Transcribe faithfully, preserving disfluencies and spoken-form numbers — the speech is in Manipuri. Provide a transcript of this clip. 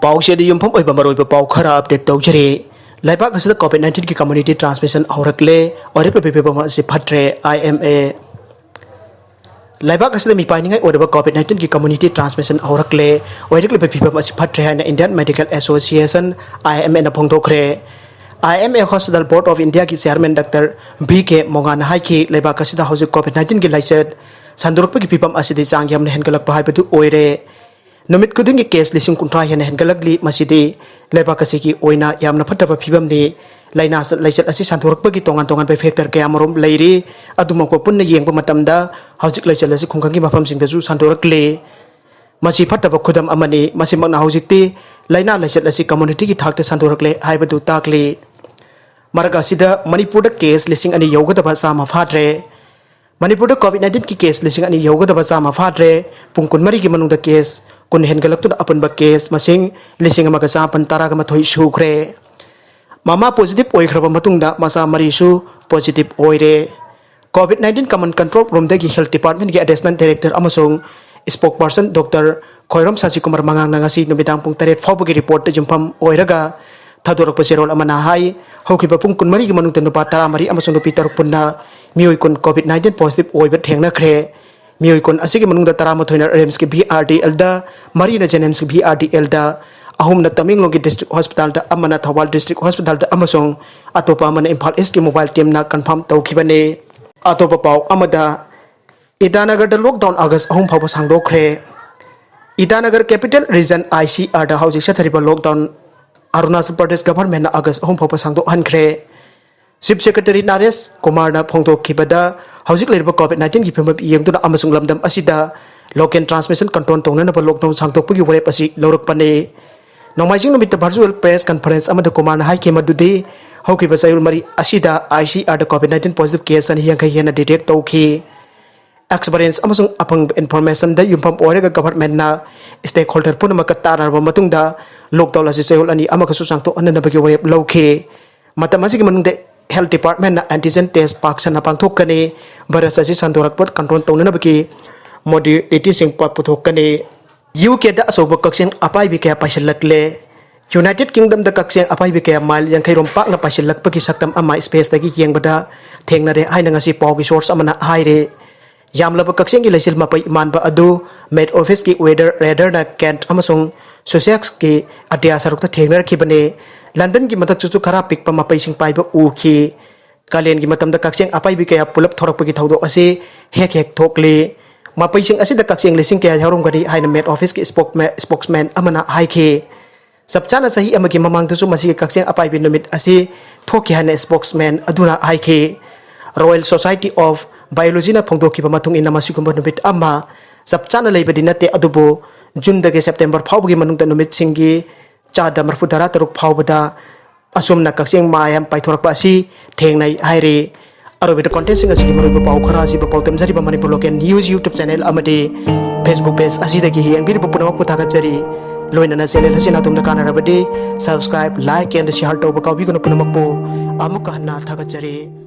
ꯄꯥꯎꯆꯦꯗ ꯌꯨꯝꯐꯝ ꯑꯣꯏꯕ ꯃꯔꯨꯑꯣꯏꯕ ꯄꯥꯎ ꯈꯔ ꯑꯞꯗꯦꯠ ꯇꯧꯖꯔꯤ꯫ ꯂꯩꯕꯥꯛ ꯑꯁꯤꯗ ꯀꯣꯚꯤꯗ ꯅꯥꯏꯟꯇꯤꯟꯒꯤ ꯀꯝꯃ꯭ꯌꯨꯅꯤꯇꯤ ꯇ꯭ꯔꯥꯟꯁꯃꯤꯁꯟ ꯍꯧꯔꯛꯂꯦ, ꯑꯣꯏꯔꯛꯂꯤꯕ ꯐꯤꯕꯝ ꯑꯁꯤ ꯐꯠꯇ꯭ꯔꯦ, ꯑꯥꯏ ꯑꯦꯝ ꯑꯦ꯫ ꯂꯩꯕꯥꯛ ꯑꯁꯤꯗ ꯃꯤꯄꯥꯏꯅꯤꯡꯉꯥꯏ ꯑꯣꯏꯔꯕ ꯀꯣꯚꯤꯗ ꯅꯥꯏꯟꯇꯤꯟꯒꯤ ꯀꯝꯃ꯭ꯌꯨꯅꯤꯇꯤ ꯇ꯭ꯔꯥꯟꯁꯃꯤꯁꯟ ꯍꯧꯔꯛꯂꯦ, ꯑꯣꯏꯔꯛꯂꯤꯕ ꯐꯤꯕꯝ ꯑꯁꯤ ꯐꯠꯇ꯭ꯔꯦ ꯍꯥꯏꯅ Indian Medical Association, I M ꯑꯦꯅ ꯐꯣꯡꯗꯣꯛꯈ꯭ꯔꯦ꯫ I M A hospital board of ꯏꯟꯗꯤꯌꯥꯒꯤ ꯆꯤꯌꯥꯔꯃꯦꯟ ꯗꯥꯛꯇꯔ ꯚꯤ ꯀꯦ ꯃꯣꯉꯥꯅ ꯍꯥꯏꯈꯤ, ꯂꯩꯕꯥꯛ ꯑꯁꯤꯗ ꯍꯧꯖꯤꯛ ꯀꯣꯚꯤꯗ ꯅꯥꯏꯟꯇꯤꯟꯒꯤ ꯂꯥꯏꯆꯠ ꯁꯟꯗꯣꯔꯛꯄꯒꯤ ꯐꯤꯕꯝ ꯑꯁꯤꯗꯤ ꯆꯥꯡ ꯌꯥꯝꯅ ꯍꯦꯟꯒꯠꯂꯛꯄ ꯍꯥꯏꯕꯗꯨ ꯑꯣꯏꯔꯦ꯫ ꯅꯨꯃꯤꯠ ꯈꯨꯗꯤꯡꯒꯤ ꯀꯦꯁ ꯂꯤꯁꯤꯡ ꯀꯨꯟꯊ꯭ꯔꯥ ꯍꯦꯟꯅ ꯍꯦꯟꯒꯠꯂꯛꯂꯤ꯫ ꯃꯁꯤꯗꯤ ꯂꯩꯕꯥꯛ ꯑꯁꯤꯒꯤ ꯑꯣꯏꯅ ꯌꯥꯝꯅ ꯐꯠꯇꯕ ꯐꯤꯕꯝꯅꯤ꯫ ꯂꯥꯏꯅꯥ ꯂꯥꯏꯆꯠ ꯑꯁꯤ ꯁꯟꯗꯣꯔꯛꯄꯒꯤ ꯇꯣꯉꯥꯟ ꯇꯣꯉꯥꯟꯕ ꯐꯦꯛꯇꯔ ꯀꯌꯥꯃꯔꯨꯝ ꯂꯩꯔꯤ꯫ ꯑꯗꯨꯃꯛꯄꯨ ꯄꯨꯟꯅ ꯌꯦꯡꯕ ꯃꯇꯝꯗ ꯍꯧꯖꯤꯛ ꯂꯥꯏꯆꯠ ꯑꯁꯤ ꯈꯨꯡꯒꯪꯒꯤ ꯃꯐꯝꯁꯤꯡꯗꯁꯨ ꯁꯟꯗꯣꯔꯛꯂꯤ꯫ ꯃꯁꯤ ꯐꯠꯇꯕ ꯈꯨꯗꯝ ꯑꯃꯅꯤ꯫ ꯃꯁꯤꯃꯛꯅ ꯍꯧꯖꯤꯛꯇꯤ ꯂꯥꯏꯅꯥ ꯂꯥꯏꯆꯠ ꯑꯁꯤ ꯀꯝꯃ꯭ꯌꯨꯅꯤꯇꯤꯒꯤ ꯊꯥꯛꯇ ꯁꯟꯗꯣꯔꯛꯂꯦ ꯍꯥꯏꯕꯗꯨ ꯇꯥꯛꯂꯤ꯫ ꯃꯔꯛ ꯑꯁꯤꯗ ꯃꯅꯤꯄꯨꯔꯗ ꯀꯦꯁ ꯂꯤꯁꯤꯡ ꯑꯅꯤ ꯌꯧꯒꯗꯕ ꯆꯥꯝꯃ ꯐꯥꯗ꯭ꯔꯦ꯫ ꯃꯅꯤꯄꯨꯔꯗ ꯀꯣꯚꯤꯗ ꯅꯥꯏꯟꯇꯤꯟꯒꯤ ꯀꯦꯁ ꯂꯤꯁꯤꯡ ꯑꯅꯤ ꯌꯧꯒꯗꯕ ꯆꯥꯝꯃ ꯐꯥꯗ꯭ꯔꯦ꯫ ꯄꯨꯡ ꯀꯨꯟꯃꯔꯤꯒꯤ ꯃꯅꯨꯡꯗ ꯀꯦꯁ ꯀꯨꯟ ꯍꯦꯟꯒꯠꯂꯛꯇꯨꯅ ꯑꯄꯨꯟꯕ ꯀꯦꯁ ꯃꯁꯤꯡ ꯂꯤꯁꯤꯡ ꯑꯃꯒ ꯆꯥꯃꯥꯄꯟ ꯇꯔꯥꯒ ꯃꯥꯊꯣꯏ ꯁꯨꯈ꯭ꯔꯦ꯫ ꯃꯃꯥ ꯄꯣꯖꯤꯇꯤꯚ ꯑꯣꯏꯈ꯭ꯔꯕ ꯃꯇꯨꯡꯗ ꯃꯆꯥ ꯃꯔꯤꯁꯨ ꯄꯣꯖꯤꯇꯤꯚ ꯑꯣꯏꯔꯦ꯫ ꯀꯣꯚꯤꯗ ꯅꯥꯏꯟꯇꯤꯟ ꯀꯃꯟ ꯀꯟꯇ꯭ꯔꯣꯜ ꯔꯨꯝꯗꯒꯤ ꯍꯦꯜꯊ ꯗꯤꯄꯥꯔꯠꯃꯦꯟꯒꯤ ꯑꯦꯗꯤꯁꯅꯦꯜ ꯗꯥꯏꯔꯦꯛꯇꯔ ꯑꯃꯁꯨꯡ ꯁ꯭ꯄꯣꯛꯄꯔꯁꯟ ꯗꯣꯛꯇꯔ ꯈꯣꯏꯔꯣꯝ ꯁꯥꯁꯤꯀꯨꯃꯥꯔ ꯃꯉꯥꯡꯅ ꯉꯁꯤ ꯅꯨꯃꯤꯗꯥꯡ ꯄꯨꯡ ꯇꯔꯦꯠ ꯐꯥꯎꯕꯒꯤ ꯔꯤꯄꯣꯔꯠꯇ ꯌꯨꯝꯐꯝ ꯑꯣꯏꯔꯒ ꯊꯥꯗꯣꯔꯛꯄ ꯆꯦꯔꯣꯜ ꯑꯃꯅ ꯍꯥꯏ, ꯍꯧꯈꯤꯕ ꯄꯨꯡ ꯀꯨꯟꯃꯔꯤꯒꯤ ꯃꯅꯨꯡꯗ ꯅꯨꯄꯥ ꯇꯔꯥꯃꯔꯤ ꯑꯃꯁꯨꯡ ꯅꯨꯄꯤ ꯇꯔꯨꯛ ꯄꯨꯟꯅ ꯃꯤꯑꯣꯏ ꯀꯨꯟ ꯀꯣꯚꯤꯗ ꯅꯥꯏꯟꯇꯤꯟ ꯄꯣꯖꯤꯇꯤꯚ ꯑꯣꯏꯕ ꯊꯦꯡꯅꯈ꯭ꯔꯦ꯫ ꯃꯤꯑꯣꯏ ꯀꯨꯟ ꯑꯁꯤꯒꯤ ꯃꯅꯨꯡꯗ ꯇꯔꯥꯃꯥꯊꯣꯏꯅ ꯔꯤꯝꯁꯀꯤ ꯚꯤ ꯑꯥꯔ ꯗꯤ ꯑꯦꯜꯗ, ꯃꯔꯤꯅ ꯖꯦꯅꯤꯝꯁꯀꯤ ꯚꯤ ꯑꯥꯔ ꯗꯤ ꯑꯦꯜꯗ, ꯑꯍꯨꯝꯅ ꯇꯃꯦꯡꯂꯣꯡꯒꯤ ꯗꯤꯁꯇ꯭ꯔꯤꯛ ꯍꯣꯁꯄꯤꯇꯥꯜꯗ, ꯑꯃꯅ ꯊꯧꯕꯥꯜ ꯗꯤꯁꯇ꯭ꯔꯤꯛ ꯍꯣꯁꯄꯤꯇꯥꯜꯗ ꯑꯃꯁꯨꯡ ꯑꯇꯣꯞꯄ ꯑꯃꯅ ꯏꯝꯐꯥꯜ ꯏꯁꯀꯤ ꯃꯣꯕꯥꯏꯜ ꯇꯤꯝꯅ ꯀꯟꯐꯥꯔꯝ ꯇꯧꯈꯤꯕꯅꯤ꯫ ꯑꯇꯣꯞꯄ ꯄꯥꯎ ꯑꯃꯗ, ꯏꯇꯥꯅꯒꯔꯗ ꯂꯣꯛꯗꯥꯎꯟ ꯑꯥꯒꯁ ꯑꯍꯨꯝ ꯐꯥꯎꯕ ꯁꯥꯡꯗꯣꯛꯈ꯭ꯔꯦ꯫ ꯏꯇꯥꯅꯒꯔ ꯀꯦꯄꯤꯇꯦꯜ ꯔꯤꯖꯟ, ꯑꯥꯏ ꯁꯤ ꯑꯥꯔꯗ ꯍꯧꯖꯤꯛ ꯆꯠꯊꯔꯤꯕ ꯂꯣꯛꯗꯥꯎꯟ ꯑꯔꯨꯅꯥꯆꯜ ꯄ꯭ꯔꯗꯦꯁ ꯒꯚꯔꯟꯃꯦꯟꯠꯅ ꯑꯥꯒꯁ ꯑꯍꯨꯝ ꯐꯥꯎꯕ ꯁꯥꯡꯗꯣꯛꯍꯟꯈ꯭ꯔꯦ꯫ ꯆꯤꯐ ꯁꯦꯀ꯭ꯔꯦꯇꯔꯤ ꯅꯔꯦꯁ ꯀꯨꯃꯥꯔꯅ ꯐꯣꯡꯗꯣꯛꯈꯤꯕꯗ, ꯍꯧꯖꯤꯛ ꯂꯩꯔꯤꯕ ꯀꯣꯚꯤꯗ ꯅꯥꯏꯟꯇꯤꯟꯒꯤ ꯐꯤꯕꯝ ꯌꯦꯡꯗꯨꯅ ꯑꯃꯁꯨꯡ ꯂꯝꯗꯝ ꯑꯁꯤꯗ ꯂꯣꯀꯦꯜ ꯇ꯭ꯔꯥꯟꯁꯃꯤꯁꯟ ꯀꯟꯇ꯭ꯔꯣꯜ ꯇꯧꯅꯅꯕ ꯂꯣꯛꯗꯥꯎꯟ ꯁꯥꯡꯗꯣꯛꯄꯒꯤ ꯋꯥꯔꯦꯞ ꯑꯁꯤ ꯂꯧꯔꯛꯄꯅꯤ꯫ ꯅꯣꯡꯃꯥꯏꯖꯤꯡ ꯅꯨꯃꯤꯠꯇ ꯚꯔꯆꯨꯑꯦꯜ ꯄ꯭ꯔꯦꯁ ꯀꯟꯐꯔꯦꯟꯁ ꯑꯃꯗ ꯀꯨꯃꯥꯔꯅ ꯍꯥꯏꯈꯤ ꯃꯗꯨꯗꯤ, ꯍꯧꯈꯤꯕ ꯆꯌꯣꯜ ꯃꯔꯤ ꯑꯁꯤꯗ ꯑꯥꯏ ꯁꯤ ꯑꯥꯔꯗ ꯀꯣꯚꯤꯗ ꯅꯥꯏꯟꯇꯤꯟ ꯄꯣꯖꯤꯇꯤꯚ ꯀꯦꯁ ꯆꯅꯤ ꯌꯥꯡꯈꯩ ꯍꯦꯟꯅ ꯗꯤꯇꯦꯛ ꯇꯧꯈꯤ꯫ ꯑꯦꯛꯁꯄꯤꯔꯤꯌꯦꯟꯁ ꯑꯃꯁꯨꯡ ꯑꯐꯪꯕ ꯏꯟꯐꯣꯔꯃꯦꯁꯟꯗ ꯌꯨꯝꯐꯝ ꯑꯣꯏꯔꯒ ꯒꯚꯔꯟꯃꯦꯟꯠꯅ ꯁ꯭ꯇꯦꯛꯍꯣꯜꯗꯔ ꯄꯨꯝꯅꯃꯛꯀ ꯇꯥꯟꯅꯔꯕ ꯃꯇꯨꯡꯗ ꯂꯣꯛꯗꯥꯎꯟ ꯑꯁꯤ ꯆꯌꯣꯜ ꯑꯅꯤ ꯑꯃꯒꯁꯨ ꯁꯥꯡꯗꯣꯛꯍꯟꯅꯅꯕꯒꯤ ꯋꯥꯔꯦꯞ ꯂꯧꯈꯤ꯫ ꯃꯇꯝ ꯑꯁꯤꯒꯤ ꯃꯅꯨꯡꯗ ꯍꯦꯜꯊ ꯗꯤꯄꯥꯔꯠꯃꯦꯟꯠꯅ ꯑꯦꯟꯇꯤꯖꯦꯟ ꯇꯦꯁ ꯄꯥꯛ ꯁꯟꯅ ꯄꯥꯡꯊꯣꯛꯀꯅꯤ꯫ ꯚꯥꯏꯔꯁ ꯑꯁꯤ ꯁꯟꯗꯣꯔꯛꯄ ꯀꯟꯇ꯭ꯔꯣꯜ ꯇꯧꯅꯅꯕꯒꯤ ꯃꯣꯗꯦꯂꯤꯇꯤꯁꯤꯡ ꯄ-, ꯄꯨꯊꯣꯛꯀꯅꯤ꯫ ꯌꯨ ꯀꯦꯗ ꯑꯆꯧꯕ ꯀꯛꯆꯦꯡ ꯑꯄꯥꯏꯕꯤ ꯀꯌꯥ ꯄꯥꯏꯁꯤꯜꯂꯛꯂꯦ꯫ ꯌꯨꯅꯥꯏꯇꯦꯗ ꯀꯤꯡꯗꯝꯗ ꯀꯛꯆꯦꯡ ꯑꯄꯥꯏꯕꯤ ꯀꯌꯥ ꯃꯥꯏꯜ ꯌꯥꯡꯈꯩꯔꯣꯝ ꯄꯥꯛꯅ ꯄꯥꯏꯁꯤꯜꯂꯛꯄꯒꯤ ꯁꯛꯇꯝ ꯑꯃ ꯁ꯭ꯄꯦꯁꯇꯒꯤ ꯌꯦꯡꯕꯗ ꯊꯦꯡꯅꯔꯦ ꯍꯥꯏꯅ ꯉꯁꯤ ꯄꯥꯎꯒꯤ ꯁꯣꯔꯁ ꯑꯃꯅ ꯍꯥꯏꯔꯦ꯫ ꯌꯥꯝꯂꯕ ꯀꯛꯆꯦꯡꯒꯤ ꯂꯩꯆꯤꯜ ꯃꯄꯩ ꯃꯥꯟꯕ ꯑꯗꯨ ꯃꯦꯠ ꯑꯣꯐꯤꯁꯀꯤ ꯋꯦꯗꯔ ꯔꯦꯗꯔꯅ ꯀꯦꯟꯠ ꯑꯃꯁꯨꯡ ꯁꯨꯁꯦꯛꯁꯀꯤ ꯑꯇꯤꯌꯥ ꯁꯔꯨꯛꯇ ꯊꯦꯡꯅꯔꯛꯈꯤꯕꯅꯤ꯫ ꯂꯟꯗꯟꯒꯤ ꯃꯊꯛꯇꯁꯨ ꯈꯔ ꯄꯤꯛꯄ ꯃꯄꯩꯁꯤꯡ ꯄꯥꯏꯕ ꯎꯈꯤ꯫ ꯀꯥꯂꯦꯟꯒꯤ ꯃꯇꯝꯗ ꯀꯛꯆꯦꯡ ꯑꯄꯥꯏꯕꯤ ꯀꯌꯥ ꯄꯨꯂꯞ ꯊꯣꯔꯛꯄꯒꯤ ꯊꯧꯗꯣꯛ ꯑꯁꯤ ꯍꯦꯛ ꯍꯦꯛ ꯊꯣꯛꯂꯤ꯫ ꯃꯄꯩꯁꯤꯡ ꯑꯁꯤꯗ ꯀꯛꯆꯦꯡ ꯂꯤꯁꯤꯡ ꯀꯌꯥ ꯌꯥꯎꯔꯝꯒꯅꯤ ꯍꯥꯏꯅ ꯃꯦꯠ ꯑꯣꯐꯤꯁꯀꯤ ꯁ꯭ꯄꯣꯛꯃꯦ-, ꯁ꯭ꯄꯣꯛꯁꯃꯦꯟ ꯑꯃꯅ ꯍꯥꯏꯈꯤ꯫ ꯆꯞ ꯆꯥꯅ ꯆꯍꯤ ꯑꯃꯒꯤ ꯃꯃꯥꯡꯗꯁꯨ ꯃꯁꯤꯒꯤ ꯀꯛꯆꯦꯡ ꯑꯄꯥꯏꯕꯤ ꯅꯨꯃꯤꯠ ꯑꯁꯤ ꯊꯣꯛꯈꯤ ꯍꯥꯏꯅ ꯁ꯭ꯄꯣꯛꯁꯃꯦꯟ ꯑꯗꯨꯅ ꯍꯥꯏꯈꯤ꯫ Royal Society of Biologyꯅ ꯐꯣꯡꯗꯣꯛꯈꯤꯕ ꯃꯇꯨꯡ ꯏꯟꯅ ꯃꯁꯤꯒꯨꯝꯕ ꯅꯨꯃꯤꯠ ꯑꯃ ꯆꯞ ꯆꯥꯅ ꯂꯩꯕꯗꯤ ꯅꯠꯇꯦ, ꯑꯗꯨꯕꯨ ꯖꯨꯟꯗꯒꯤ ꯁꯦꯞꯇꯦꯝꯕꯔ ꯐꯥꯎꯕꯒꯤ ꯃꯅꯨꯡꯗ ꯅꯨꯃꯤꯠꯁꯤꯡꯒꯤ ꯆꯥꯗ ꯃꯔꯤꯐꯨ ꯇꯔꯥ ꯇꯔꯨꯛ ꯐꯥꯎꯕꯗ ꯑꯁꯨꯝꯅ ꯀꯛꯆꯦꯡ ꯃꯌꯥꯝ ꯄꯥꯏꯊꯣꯔꯛꯄ ꯑꯁꯤ ꯊꯦꯡꯅꯩ ꯍꯥꯏꯔꯤ꯫ ꯑꯔꯣꯏꯕꯗ ꯀꯣꯟꯇꯦꯟꯁꯤꯡ ꯑꯁꯤꯒꯤ ꯃꯔꯨꯑꯣꯏꯕ ꯄꯥꯎ ꯈꯔ ꯑꯁꯤꯕꯨ ꯄꯥꯎꯗꯝꯖꯔꯤꯕ Manipur local news YouTube channel ꯑꯃꯗꯤ Facebook ꯄꯦꯖ ꯑꯁꯤꯗꯒꯤ ꯌꯦꯡꯕꯤꯔꯤꯕ ꯄꯨꯝꯅꯃꯛꯄꯨ ꯊꯥꯒꯠꯆꯔꯤ꯫ ꯂꯣꯏꯅꯅ ꯆꯦꯅꯦꯜ ꯑꯁꯤꯅ ꯑꯗꯣꯝꯗ ꯀꯥꯟꯅꯔꯕꯗꯤ subscribe, like and share ꯇꯧꯕ ꯀꯥꯎꯕꯤꯒꯅꯨ꯫ ꯄꯨꯝꯅꯃꯛꯄꯨ ꯑꯃꯨꯛꯀ ꯍꯟꯅ ꯊꯥꯒꯠꯆꯔꯤ꯫